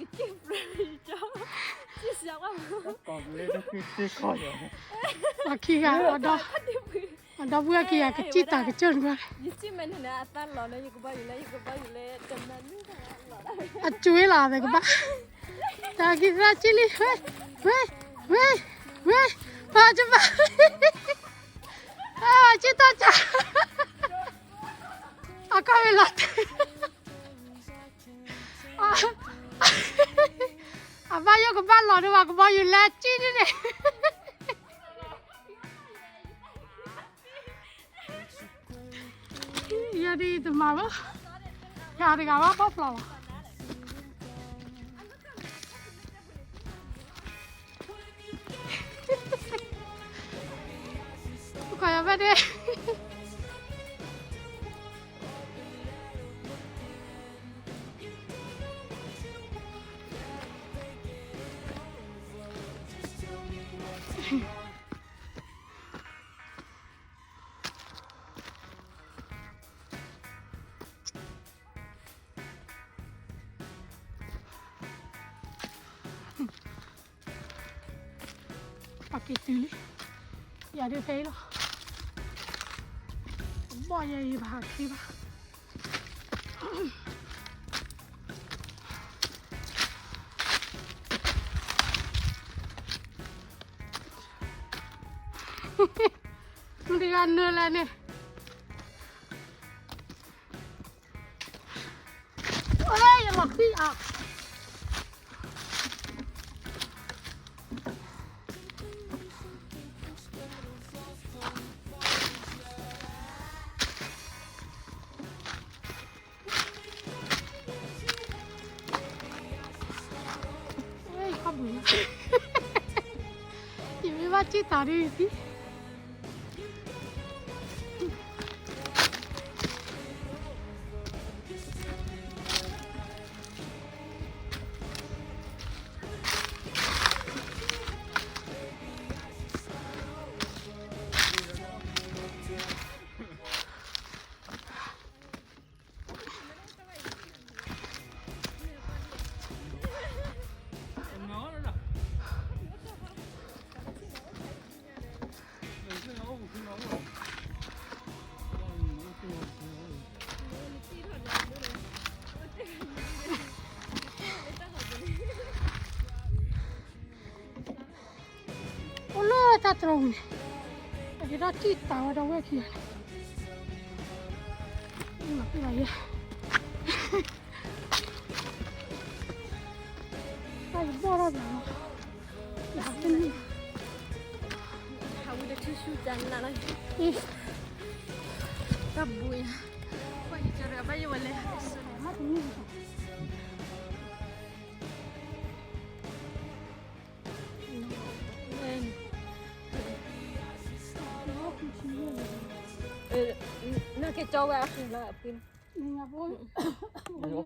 ပှၤခံဂၤ အဒီပုၢ်ဝဲၢ်ခံဂၤ ကစံၣ်တၢ်ကစၢၢ်န့ၣ်, အစံၣ်လီၤသးကဘၣ်, တၢ်ခံသရၣ်စံၣ်လံ, ဝဲ, ဝဲ, ဝဲ, ပှၤကဘၣ်, ပှၤစံၣ်တၢ်ကၢ်, အကီၢ်ဝဲလီၤတဲာ် အဘၣ်ယိၣ်ကဘၣ်လီၤန့ၣ် ပှၤကဘီယူၤလၢစံၣ်န့ၣ်န့ၣ်, ယၤဒ်တမၤဘၣ်, ယၤတဂၤဘၣ်ဘၣ်ဖျိးဘၣ်, ခီယၤဖဲန့ၣ် ပှၤက့ၤတုၤလံ, ယၤဒ်ဖဲအံၤလီၤ, ဘီၣ်ယဲအံၤဘၣ်ဟးခံဘၣ် မုၢ်တဂၤနၢၤလဲၣ်န့ၣ်, ယလီၤခံအီၤ ယမ့ၢ်ဘၣ်စံၣ်တၢ်ဒ်အံၤ, အိၣ်လၢတၢ်တြီၤပူၤန့ၣ်, အကဲထီၣ်စံၣ်တၢ်ဝဲဒီးဝဲၢ်ခံဂၤန့ၣ်, မၤပ့ၢ်ဘၣ်ယဲ, တၢ်ယဘီၣ်ထီၣ်ပၠးလီၤ, ယဟးတန့ၢ်, ဟးဝံၤဒီးထံဆူၣ်ကနးလီၤ, တၢ်ဘိယၤ, ဘၣ်ယကရၢဘၣ်ယဝဲလဲၣ်, မ့ၢ်တန့ၢ် နက့ၤကၠီဝဲအဃံလီၤအဖုန့ၣ်,